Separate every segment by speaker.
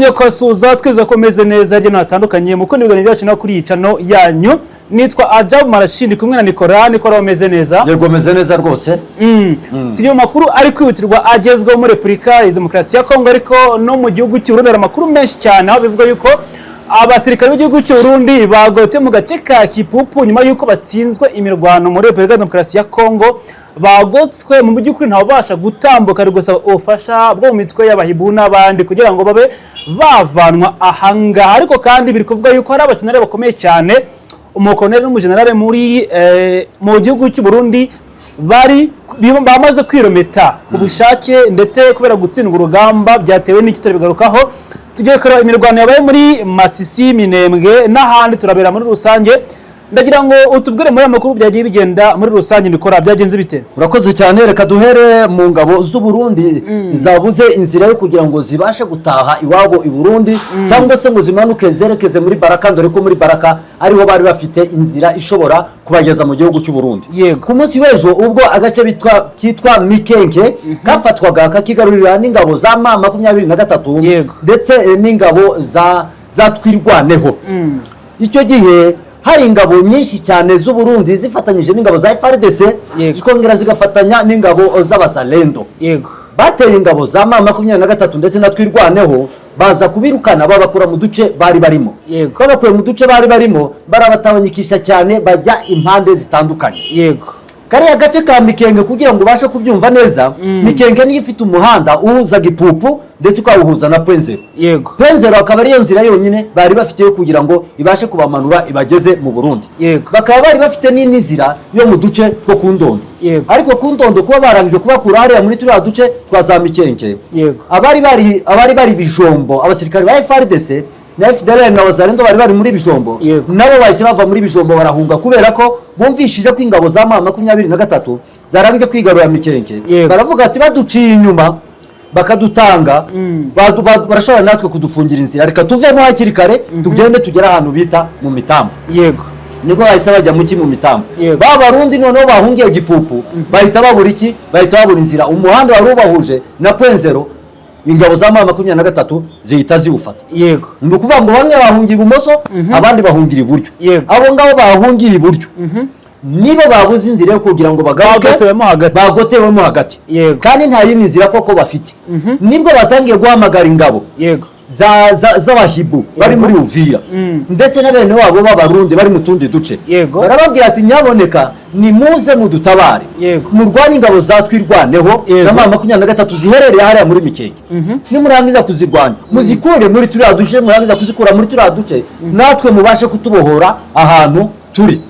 Speaker 1: Twongeye kubasuhuza, twizeye ko meze neza hirya no hino hatandukanye mukunda ibiganiro byacu no kuri iyi channel yanyu. Nitwa Ajabu Marashi, ndi kumwe na Nikora. Nikora, umeze neza?
Speaker 2: Yego, meze neza rwose.
Speaker 1: Tujye mu makuru ari kwihutirwa agezweho muri Repubulika ya Demokarasi ya Kongo, ariko no mu gihugu cy'u Burundi hari amakuru menshi cyane, aho bivuga yuko abasirikare b'igihugu cy'u Burundi bagote mu gace ka Kipupu nyuma y'uko batsinzwe imirwano muri Repubulika ya Demokarasi ya Kongo. Bagotswe mu by'ukuri, ntawubasha gutambuka, ari gusaba ubufasha bwo mu mitwe y'abahibu n'abandi kugira ngo babe bavanwa ahangaha. Ariko kandi biri kuvuga yuko hari abajenerali bakomeye cyane, umukoloneli n'umujenerali muri mu gihugu cy'u Burundi bari bamaze kwirometa ku bushake, ndetse kubera gutsindwa urugamba byatewe n'icyo turabigarukaho. Tugiye kureba imirwano yabaye muri Masisi, Minembwe n'ahandi, turabera muri rusange. Ndagira ngo utubwire muri aya makuru byagiye bigenda muri rusange. Nikora, byagenze bite?
Speaker 2: Urakoze cyane. Reka duhere mu ngabo z'u Burundi zabuze inzira yo kugira ngo zibashe gutaha iwabo i Burundi, cyangwa se ngo zimanuke zerekeze muri Baraka, dore ko muri Baraka ariho bari bafite inzira ishobora kubageza mu gihugu cy'u Burundi. Ku munsi w'ejo, ubwo agace kitwa Mikenke kafatwaga kakigarurira n'ingabo za M23 ndetse n'ingabo za Twirwaneho, icyo gihe hari ingabo nyinshi cyane z'u Burundi zifatanyije n'ingabo za FARDC, zikongera zigafatanya n'ingabo z'Abazalendo. Bateye ingabo za M23 ndetse na Twirwaneho, baza kubirukana, babakura mu duce bari barimo. Babakuye mu duce bari barimo, barabatabanyikisha cyane, bajya impande zitandukanye. Kariya gace ka Mikenge, kugira ngo ubashe kubyumva neza, Mikenge niyo ifite umuhanda uhuza Gipupu ndetse ukawuhuza na Point Zéro. Point Zéro akaba ariyo nzira yonyine bari bafite yo kugira ngo ibashe kubamanura ibageze mu Burundi. Bakaba bari bafite n'indi nzira yo mu duce two ku Ndondo. Ariko ku Ndondo, kuba barangije kubakura hariya muri turiya duce twa za Mikenke, abari bari Bijombo, abasirikare ba FARDC na FDLR na Wazalendo bari bari muri Bijombo, nabo bahise bava muri Bijombo barahunga, kubera ko bumvishije ko ingabo za M23 zarangije kwigarura Mikenke. Baravuga ati: "Baduciye inyuma bakadutanga, barashobora natwe kudufungira inzira, reka tuvemo hakiri kare, tugende tugere ahantu bita mu Mitambo." Nibwo bahise bajya mu Mitambo. Ba Barundi noneho bahungiye Gipupu bahita babura iki? Bahita babura inzira. Umuhanda wari ubahuje na Point Zéro, ingabo za M23 zihita ziwufata. Ni ukuvuga ngo bamwe bahungira ibumoso, abandi bahungira iburyo. Abo ngabo bahungiye iburyo nibo babuze inzira yo kugira ngo bagaruke.
Speaker 1: Bagotewemo hagati.
Speaker 2: Bagotewemo hagati. Kandi nta yindi nzira koko bafite. Nibwo batangiye guhamagara ingabo z'abahibu bari muri Uvira ndetse na bene wabo b'Abarundi bari mu tundi duce. Barababwira ati: "Nyaboneka nimuze mudutabare, murwanye ingabo za Twirwaneho na M23 ziherereye hariya muri Mikenge. Nimurangiza kuzirwanya, muzikure muri turiya duce. Murangiza kuzikura muri turiya duce, natwe mubashe kutubohora ahantu turi."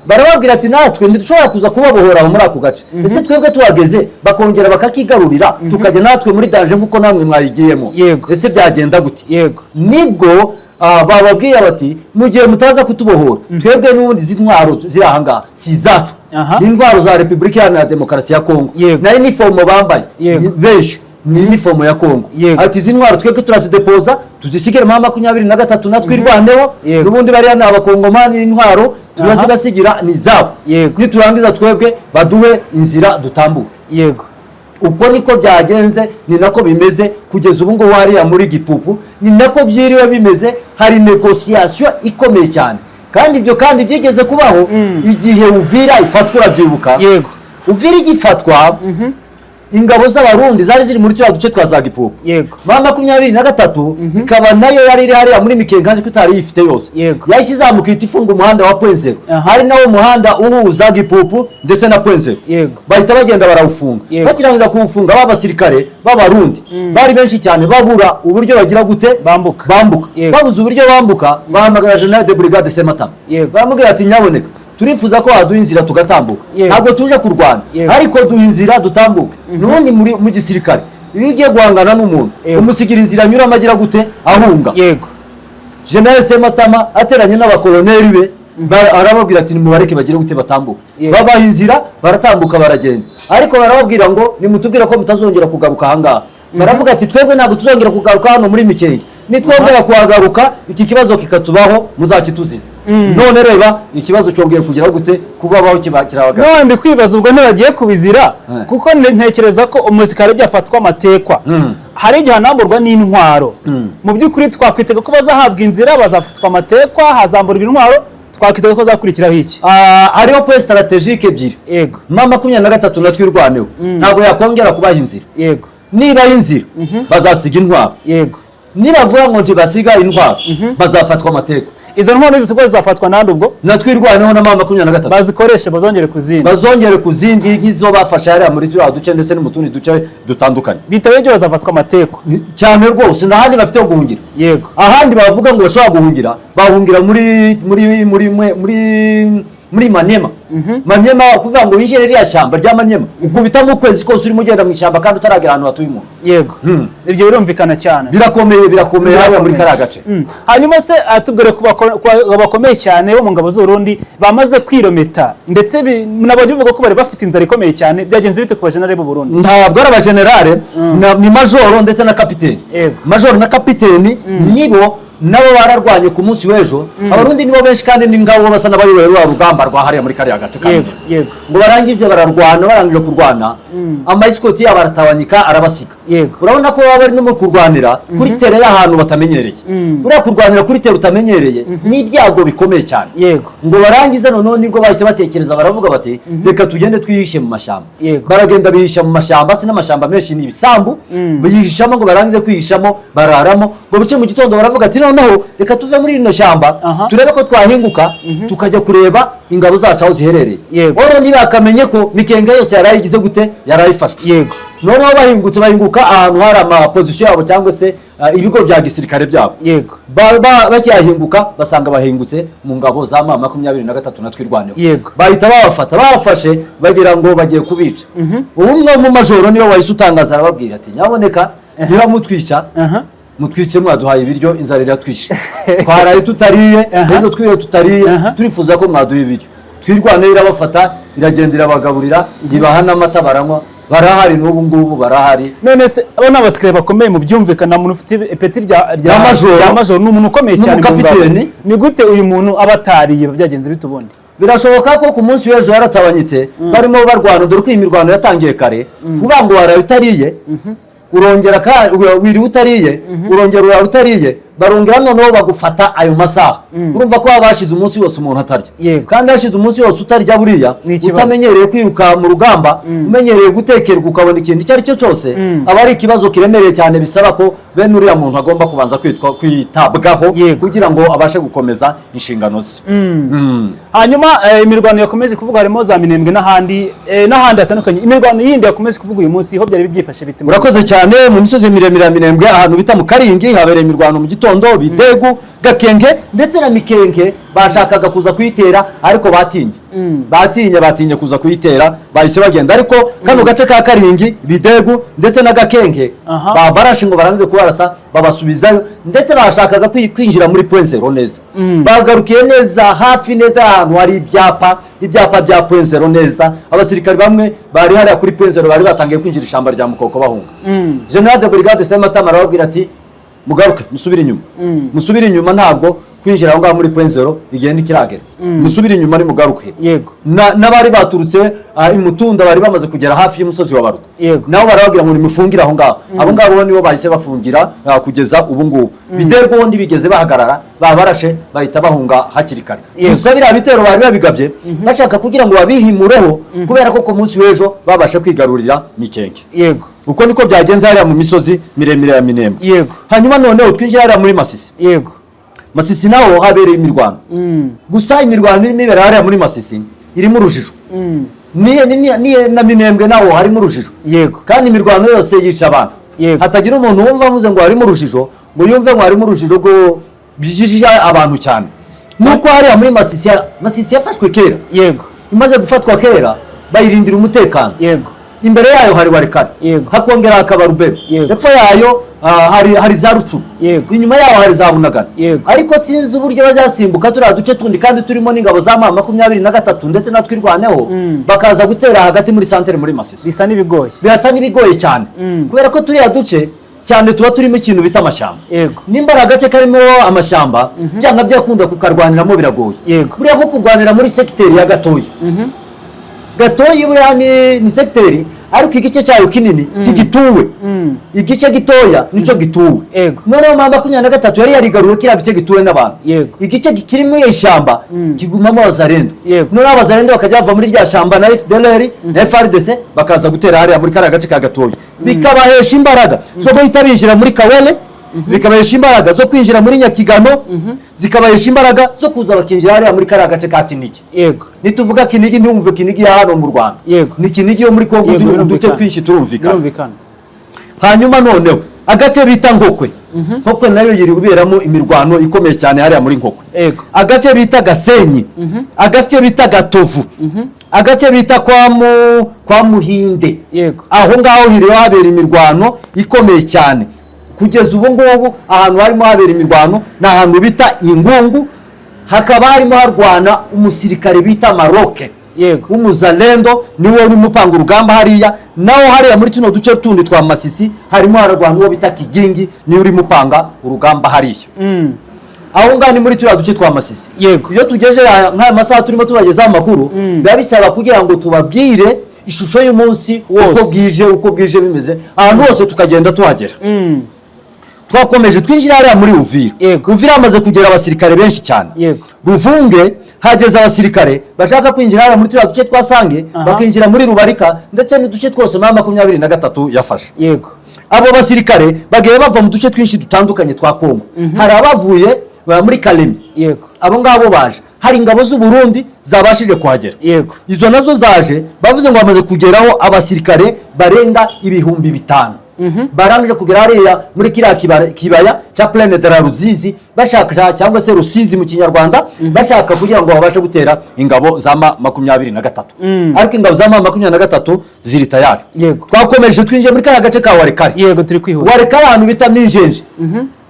Speaker 2: Barababwira ati: "Natwe ntidushobora kuza kubabohora aho muri ako gace. Ese twebwe tuhageze bakongera bakakigarurira, tukajya natwe muri danger nk'uko namwe mwayigiyemo, ese byagenda gute?" Nibwo bababwiye bati: "Mu gihe mutaza kutubohora, twebwe n'ubundi izi ntwaro ziri aha ngaha si izacu, ni intwaro za Repubulika Iharanira Demokarasi ya Kongo." Na inifomo bambaye, benshi ni inifomo ya Kongo. Ati: "Izi ntwaro twebwe turazidepoza, tuzisigire M23 na Twirwaneho. N'ubundi bariya ni Abakongomani, intwaro turazibasigira, ni izabo. Niturangiza twebwe baduhe inzira dutambuke." Uko niko byagenze, ni nako bimeze kugeza ubu ngubu hariya muri Gipupu, ni nako byiriwe bimeze. Hari négociation ikomeye cyane, kandi ibyo kandi byigeze kubaho igihe Uvira ifatwa, urabyibuka?
Speaker 1: Yego.
Speaker 2: Uvira igifatwa, ingabo z'Abarundi zari ziri muri turiya duce twa za Gipupu. M23 ikaba nayo yari iri hariya muri Mikenke, ko itari yifite yose. Yahise izamuka, ihita ifunga umuhanda wa Point Zéro, hari nawo muhanda uhuza Gipupu ndetse na Point Zéro. Bahita bagenda barawufunga. Bakirangiza kuwufunga, ba basirikare b'Abarundi bari benshi cyane babura uburyo bagira gute?
Speaker 1: Bambuka.
Speaker 2: Bambuka. Babuze uburyo bambuka, bahamagara General de Brigade Sematama. Baramubwira ati: "Nyaboneka turifuza ko waduha inzira tugatambuka. Ntabwo tuje kurwana, ariko duha inzira dutambuke." N'ubundi mu gisirikare, iyo ugiye guhangana n'umuntu, umusigira inzira anyuramo agira gute? Ahunga. General Sematama ateranye n'abakoloneli be, arababwira ati: "Nimubareke bagire gute? Batambuke." Babaha inzira, baratambuka, baragenda, ariko barababwira ngo: "Nimutubwire ko mutazongera kugaruka ahangaha." Baravuga ati: "Twebwe ntabwo tuzongera kugaruka hano muri Mikenge. Nitwongera kuhagaruka iki kibazo kikatubaho, muzakituzize." None reba ikibazo cyongeye kugira gute? Kubabaho, kiba kirabagaruka.
Speaker 1: None ndi kwibaza, ubwo ntibagiye kubizira? Kuko ntekereza ko umusirikare ujya afatwa amatekwa. Hari igihe hanamburwa n'intwaro. Mu by'ukuri twakwitega ko bazahabwa inzira, bazafatwa amatekwa, hazamburwa intwaro, twakwitega ko hazakurikiraho iki?
Speaker 2: Hariho point stratégique ebyiri. M23 na Twirwaneho ntabwo yakongera kubaha inzira. Niba inzira, bazasiga intwaro. Nibavuga ngo ntibasiga intwaro, bazafatwa amateka.
Speaker 1: Izo ntwaro zose zizafatwa nande ubwo?
Speaker 2: Na Twirwaneho na M23.
Speaker 1: Bazikoreshe, bazongere ku zindi.
Speaker 2: Bazongere ku zindi nk'izo bafashe hariya muri turiya duce ndetse no mu tundi duce dutandukanye.
Speaker 1: Bitabaye ibyo bazafatwa amatekwa.
Speaker 2: Cyane rwose, nta handi bafite ho guhungira. Ahandi bavuga ngo bashobora guhungira, bahungira muri Maniema. Maniema, kuvuga ngo winjire ririya shyamba rya Maniema, ukubitamo ukwezi kose urimo ugenda mu ishyamba kandi utaragera ahantu hatuye umuntu.
Speaker 1: Ibyo birumvikana cyane.
Speaker 2: Birakomeye, birakomeye hariya muri kariya gace.
Speaker 1: Hanyuma se tubwire ku bakomeye cyane bo mu ngabo z'Uburundi bamaze kwirometa, ndetse nabonye bivuga ko bari bafite inzara ikomeye cyane. Byagenze bite ku bajenerali b'u Burundi?
Speaker 2: Ntabwo ari abajenerale, ni majoro ndetse na kapiteni. Majoro na kapiteni nibo nabo bararwanye ku munsi w'ejo. Abarundi nibo benshi kandi ni ngabo basa n'abayoboye rwa rugamba rwa hariya muri kariya gace ka Minembwe. Ngo barangize bararwana, barangije kurwana, ama escorte yabo aratabanyika, arabasiga. Urabona ko baba bari no mu kurwanira kuri terrain y'ahantu batamenyereye. Buriya kurwanira kuri terrain utamenyereye ni ibyago bikomeye cyane. Ngo barangize, noneho nibwo bahise batekereza, baravuga bati: "Reka tugende twihishe mu mashyamba." Baragenda bihisha mu mashyamba, si n'amashyamba menshi, ni ibisambu biyihishamo. Ngo barangize kwihishamo, bararamo. Ngo buce mu gitondo, baravuga ati: "Noneho reka tuve muri rino shyamba, turebe ko twahinguka tukajya kureba ingabo zacu aho ziherereye." Oro ntibakamenye ko Mikenge yose yarayigize gute, yarayifashwe. Noneho bahingutse, bahinguka ahantu hari ama position yabo cyangwa se ibigo bya gisirikare byabo. Bakihahinguka, basanga bahingutse mu ngabo za M23 na Twirwaneho. Bahita babafata, babafashe bagira ngo bagiye kubica. Ubu umwe mu majoro niwe wahise utangaza, arababwira ati: "Nyaboneka niba mutwica, mutwice mwaduhaye ibiryo, inzara iratwishe, twaraye tutariye, ejo twiriwe tutariye, turifuza ko mwaduha ibiryo." Twirwaneho irabafata, iragenda irabagaburira, ibaha n'amata baranywa. Barahari n'ubu ngubu barahari.
Speaker 1: None se abo ni abasirikare bakomeye mu byumvikana, umuntu ufite ipeti rya
Speaker 2: Rya majoro.
Speaker 1: Rya majoro, ni umuntu ukomeye cyane mu ngabo.
Speaker 2: N'umukapiteni.
Speaker 1: Ni gute uyu muntu aba atariye? Byagenze bite ubundi?
Speaker 2: Birashoboka ko ku munsi w'ejo yaratabanyitse barimo barwana, dore ko iyi mirwano yatangiye kare. Kuvuga ngo waraye utariye, urongera wiriwe utariye, urongera urara utariye, barongera noneho bagufata ayo masaha, urumva ko haba hashize umunsi wose umuntu atarya. Kandi hashize umunsi wose utarya, buriya
Speaker 1: Ni ikibazo.
Speaker 2: utamenyereye kwiruka mu rugamba, umenyereye gutekerwa ukabona ikintu icyo ari cyo cyose, aba ari ikibazo kiremereye cyane, bisaba ko bene uriya muntu agomba kubanza kwitabwaho kugira ngo abashe gukomeza inshingano ze.
Speaker 1: Hanyuma imirwano yakomeje kuvuga harimo za Minembwe n'ahandi, n'ahandi hatandukanye. Imirwano yindi yakomeje kuvuga uyu munsi ho byari byifashe bite?
Speaker 2: Urakoze cyane. Mu misozi miremire ya Minembwe, ahantu bita mu Karingi, habereye imirwano mu gitondo. Bidegu, Gakenke ndetse na Mikenke bashakaga kuza kuyitera, ariko batinye, batinye kuza kuyitera, bahise bagenda. Ariko kano gace ka Karingi, Bidegu ndetse na Gakenke, babarashe, ngo barangize kubarasa babasubizayo. Ndetse bashakaga kwinjira muri Point Zero neza, bagarukiye neza hafi neza ahantu hari ibyapa bya Point Zero neza. Abasirikari bamwe bari hariya kuri Point Zero bari batangiye kwinjira ishyamba rya Mukoko bahunga. General de Brigade Sematama arababwira ati: "Mugaruke, musubire inyuma, musubire inyuma, ntabwo kwinjira aho ngaho muri Point Zero igihe ntikiragera, musubire inyuma nimugaruke." N'abari baturutse i Mutunda bari bamaze kugera hafi y'umusozi wa Baruta, nabo barababwira ngo nimufungire aho ngaho. Abo ngabo bo nibo bahise bafungira kugeza ubu ngubu. Biderwa ubundi bigeze bahagarara, babarashe bahita bahunga hakiri kare. Gusa biriya bitero bari babigabye bashaka kugira ngo babihimureho, kubera ko ku munsi w'ejo babashe kwigarurira Mikenke. Uko niko byagenze hariya mu misozi miremire ya Minembwe. Hanyuma noneho twinjira hariya muri Masisi. Masisi naho habereye imirwano. Gusa imirwano irimo ibera hariya muri Masisi irimo urujijo. Ni na Minembwe naho harimo urujijo. Kandi imirwano yose yica abantu. Hatagira umuntu wumva avuze ngo harimo urujijo ngo yumve ngo harimo urujijo rwo bijijisha abantu cyane. Nuko hariya muri Masisi, Masisi yafashwe kera. Imaze gufatwa kera, bayirindira umutekano. Imbere yayo hari Walikale, hakongera hakaba Rubero, hepfo yayo hari za Rutshuru, inyuma yaho hari za Bunagana. Ariko sinzi uburyo bazasimbuka turiya duce tundi kandi turimo n'ingabo za M23 ndetse na Twirwaneho, bakaza gutera hagati muri santere muri Masisi.
Speaker 1: Bisa n'ibigoye.
Speaker 2: Birasa n'ibigoye cyane, kubera ko turiya duce cyane tuba turimo ikintu bita amashyamba. Nimba ari agace karimo amashyamba, byanga byakunda kukarwaniramo biragoye. Buriya nko kurwanira muri segiteri ya Gatoyi, Gatoyi buriya ni segiteri Ariko igice cyayo kinini ntigituwe, igice gitoya nicyo gituwe. Noneho mama 23 yari yarigaruye kiriya gice gituwe n'abantu. Igice kirimo ishyamba kigumamo abazarendo. Noneho abazarendo bakajya bava muri rya shyamba na FDLR na FARDC, bakaza gutera hariya muri kariya gace ka Gatoya, bikabahesha imbaraga zo guhita binjira muri Kawele, bikabahesha imbaraga zo kwinjira muri Nyakigano, zikabahesha imbaraga zo kuza bakinjira hariya muri kariya gace ka Kinigi. Nituvuga Kinigi, ntiwumve Kinigi ya hano mu Rwanda. Ni Kinigi yo muri Kongo. Uduce twinshi turumvikana. Hanyuma noneho agace bita Nkokwe, Nkokwe nayo yiri kuberamo imirwano ikomeye cyane hariya muri Nkokwe. Agace bita Gasenyi, agace bita Gatovu, agace bita kwa Muhinde. Aho ngaho hiriwe habera imirwano ikomeye cyane. Kugeza ubu ngubu ahantu harimo habera imirwano ni ahantu bita Ingungu, hakaba harimo harwana umusirikare bita Maroke w'umuzalendo, niwe urimo upanga urugamba hariya. Naho hariya muri tuno duce tundi twa Masisi harimo hararwana uwo bita Kigingi, niwe urimo upanga urugamba hariya. Aho ngaho ni muri turiya duce twa Masisi. Iyo tugeje nk'aya masaha turimo tubagezaho amakuru, biba bisaba kugira ngo tubabwire ishusho y'umunsi uko
Speaker 1: Wose.
Speaker 2: bwije, uko bwije bimeze, ahantu hose tukagenda tuhagera. Twakomeje twinjira hariya muri Uvira. Uvira hamaze kugera abasirikare benshi cyane. Ruvunge hageze abasirikare bashaka kwinjira hariya muri turiya duce twa Sange, bakinjira muri Rubarika ndetse n'uduce twose muri 23 yafashe. Abo basirikare bagiye bava mu duce twinshi dutandukanye twa Kongo. Hari abavuye muri Kalemi. Abo ngabo baje, hari ingabo z'u Burundi zabashije kuhagera. Izo nazo zaje, bavuze ngo bamaze kugeraho abasirikare barenga 5000, barangije kugera hariya muri kiriya kibaya cya Plaine de la Ruzizi bashaka, cyangwa se Rusizi mu Kinyarwanda, bashaka kugira ngo babashe gutera ingabo za M23. Ariko ingabo za M23 ziri tayari. Twakomeje twinjiye muri kariya gace ka Walikale.
Speaker 1: Yego, turi kwihuta.
Speaker 2: Walikale, ahantu bita Minjenje.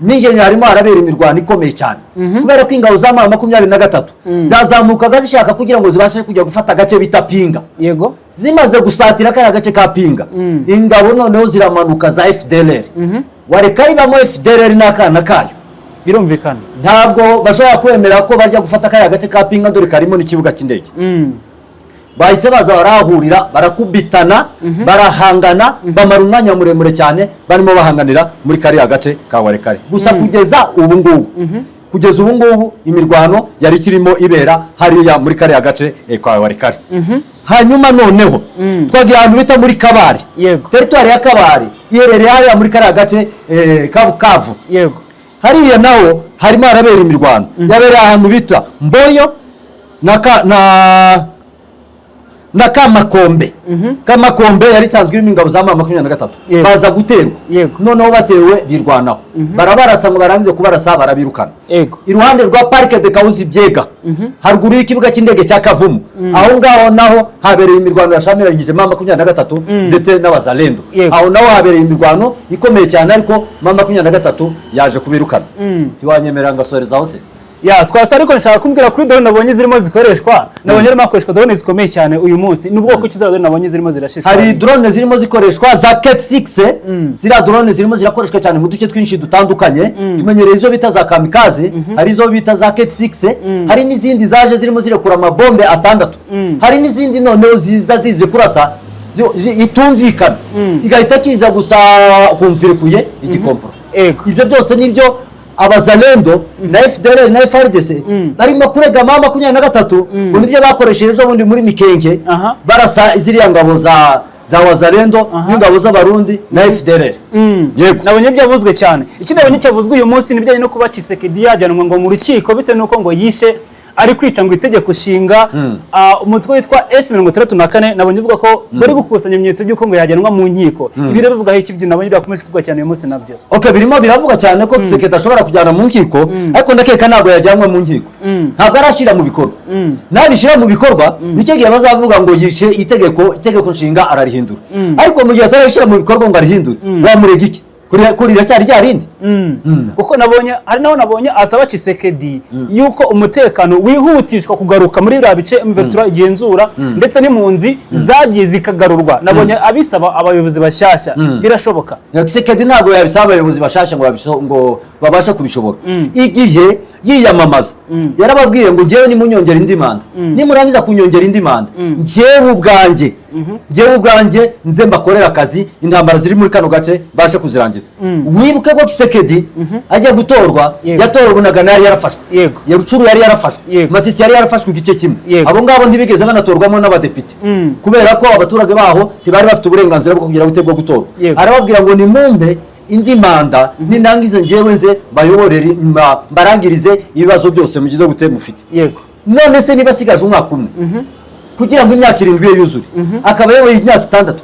Speaker 2: Minjenje harimo harabera imirwano ikomeye cyane, kubera ko ingabo za M23 zazamukaga zishaka kugira ngo zibashe kujya gufata agace bita Pinga. Zimaze gusatira kariya gace ka Pinga, ingabo noneho ziramanuka za FDLR. Walikale ibamo FDLR n'akana kayo. Ntabwo bashobora kwemera ko bajya gufata kariya gace ka Pinga, dore karimo n'ikibuga cy'indege. Bahise baza barahahurira, barakubitana, barahangana, bamara umwanya muremure cyane barimo bahanganira muri kariya gace ka Walikale. Gusa kugeza ubu ngubu imirwano yari ikirimo ibera hariya muri kariya gace ka Walikale. Hanyuma noneho twagiye ahantu bita muri Kabare. Teritwari ya Kabare iherereye hariya muri kariya gace ka Bukavu. Hariya naho harimo harabera imirwano, yabereye ahantu bita Mboyo na Kamakombe. Kamakombe yari isanzwe irimo ingabo za M23. Baza guterwa. Noneho batewe birwanaho, barabarasa, ngo barangize kubarasa barabirukana. Iruhande rwa Parc de Kahuzi Biega, haruguru y'ikibuga cy'indege cya Kavumu, aho ngaho naho habereye imirwano yashamiranyije M23 ndetse n'abazalendo. Aho naho habereye imirwano ikomeye cyane, ariko M23 yaje kubirukana. Ntiwanyemerera ngasorezaho se?
Speaker 1: Ya, twasa, ariko nshaka kumbwira kuri drone nabonye zirimo zikoreshwa. Nabonye harimo hakoreshwa drone zikomeye cyane uyu munsi. Ni ubwoko ki za drone nabonye zirimo zirashishwa?
Speaker 2: Hari drone zirimo zikoreshwa za Cat 6. Ziriya drone zirimo zirakoreshwa cyane mu duce twinshi dutandukanye. Tumenyereye izo bita za kamikaze, hari izo bita za Cat 6, hari n'izindi zaje zirimo zirekura amabombe atandatu, hari n'izindi noneho ziza zizi kurasa itumvikana, igahita kiza gusa kumva irekuye igikomporo. Ibyo byose nibyo abazalendo na FDLR na FARDC barimo kurega M23 ngo nibyo bakoresheje ejo bundi muri Mikenke, barasa ziriya ngabo za wazalendo n'ingabo z'Abarundi na FDLR. Yego.
Speaker 1: Nabonye byavuzwe cyane. Ikindi nabonye cyavuzwe uyu munsi ni ibijyanye no kuba Tshisekedi yajyanwa ngo mu rukiko bitewe n'uko ngo yishe, ari kwica ngo itegeko nshinga. Umutwe witwa S64 nabonye uvuga ko bari gukusanya ibimenyetso by'uko ngo yajyanwa mu nkiko. Ibi rero bivugaho iki? Ibyo nabonye byakomeje kuvugwa cyane uyu munsi nabyo.
Speaker 2: Okay, birimo biravuga cyane ko Tshisekedi ashobora kujyana mu nkiko, ariko ndakeka ntabwo yajyanwa mu nkiko. Ntabwo arashyira mu bikorwa. Nabishyira mu bikorwa nicyo gihe bazavuga ngo yishe itegeko nshinga ararihindura. Ariko mu gihe atarabishyira mu bikorwa ngo arihindure, wamurega iki? Kuri riracyari rya rindi.
Speaker 1: Kuko nabonye hari naho nabonye asaba Tshisekedi yuko umutekano wihutishwa kugaruka muri biriya bice M23 igenzura, ndetse n'impunzi zagiye zikagarurwa. Nabonye abisaba abayobozi bashyashya. Birashoboka?
Speaker 2: Tshisekedi ntabwo yabisaba abayobozi bashasha ngo babashe kubishobora. Igihe Yiyamamaza yarababwiye ngo: "Njyewe nimunyongera indi manda, nimurangiza kunyongera indi manda, njyewe ubwanjye nze mbakorera akazi, intambara ziri muri kano gace mbashe kuzirangiza." Wibuke ko Tshisekedi ajya gutorwa, yatowe Bunagana yari yarafashwe, ya Rutshuru yari yarafashwe, Masisi yari yarafashwe igice kimwe. Abo ngabo ntibigeze banatorwamo n'abadepite kubera ko abaturage baho ntibari bafite uburenganzira bwo kugira bute, bwo gutorwa. Arababwira ngo: "Nimumpe indi manda, nindangize njyewe nze bayoborere, mbarangirize ibibazo byose mugize gute, mufite." None se niba asigaje umwaka umwe kugira ngo imyaka 7 ye yuzure, akaba ayoboye imyaka 6,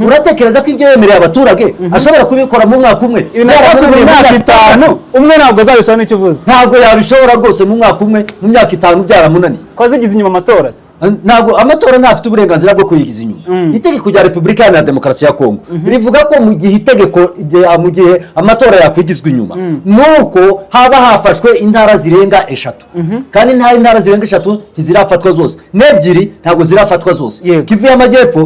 Speaker 2: uratekereza ko ibyo yemereye abaturage ashobora kubikora mu mwaka umwe?
Speaker 1: Ibintu yakoze mu myaka 5 umwe ntabwo azabishobora, n'icyo uvuze.
Speaker 2: Ntabwo yabishobora rwose mu mwaka umwe, mu myaka 5 byaramunaniye.
Speaker 1: Ko azigize inyuma amatora se?
Speaker 2: Ntabwo amatora, ntafite uburenganzira bwo kuyigiza inyuma. Itegeko rya Repubulika Iharanira Demokarasi ya Kongo rivuga ko mu gihe itegeko mu gihe amatora yakwigizwa inyuma, nuko haba hafashwe intara zirenga eshatu, kandi intara zirenga eshatu ntizirafatwa zose, n'ebyiri ntabwo zirafatwa zose. Kivu y'Amajyepfo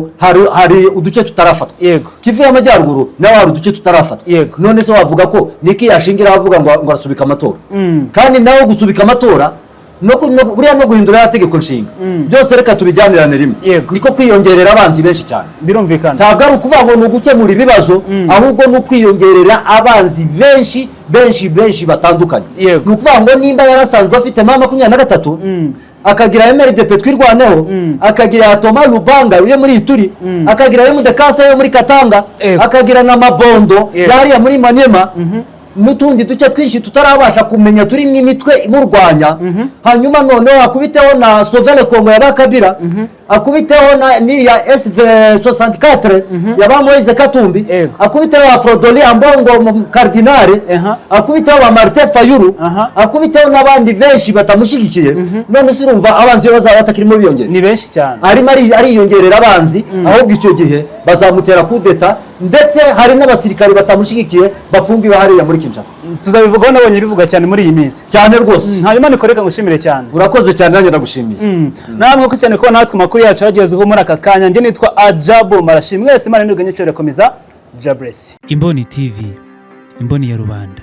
Speaker 2: hari uduce tutarafatwa. Kivu y'Amajyaruguru naho hari uduce tutarafatwa. None se wavuga ko niki yashingira avuga ngo arasubika amatora? Kandi nawe gusubika amatora no buriya no guhindura ya tegeko nshinga, byose reka tubijyanirane rimwe. Niko kwiyongerera abanzi benshi cyane. Ntabwo ari ukuvuga ngo ni ugukemura ibibazo, ahubwo ni ukwiyongerera abanzi benshi benshi benshi batandukanye. Ni ukuvuga ngo nimba yarasanzwe afite M23, akagira MRDP Twirwaneho, akagira Thomas Lubanga yo muri Ituri, akagira MDKS yo muri Katanga, akagira na Mabondo yariya muri Maniema n'utundi duce twinshi tutarabasha kumenya turimo imitwe imurwanya, hanyuma noneho akubiteho na Sauve le Congo ya ba Kabila, akubiteho na n'iriya SV 64 ya ba Moise Katumbi, akubiteho Fridolin Ambongo mu cardinal, akubiteho ba Martin Fayulu, akubiteho n'abandi benshi batamushyigikiye, none se urumva abanzi be bazaba batakirimo biyongera?
Speaker 1: Ni benshi cyane.
Speaker 2: Arimo ariyongerera abanzi. Ahubwo icyo gihe bazamutera kudeta, ndetse hari n'abasirikari batamushyigikiye bafungiwe hariya muri Kinshasa.
Speaker 1: Tuzabivugaho, nabonye bivuga cyane muri iyi minsi.
Speaker 2: Cyane rwose.
Speaker 1: Hanyuma nikoreka ngushimire cyane.
Speaker 2: Urakoze cyane, nanjye ndagushimiye.
Speaker 1: Namwe ko cyane ko natwe amakuru yacu yagezeho muri aka kanya. Njye nitwa Ajabu Marashi. Mwese Imana niruganye cyo irakomeza. Jabresi.
Speaker 3: Imboni TV, imboni ya rubanda.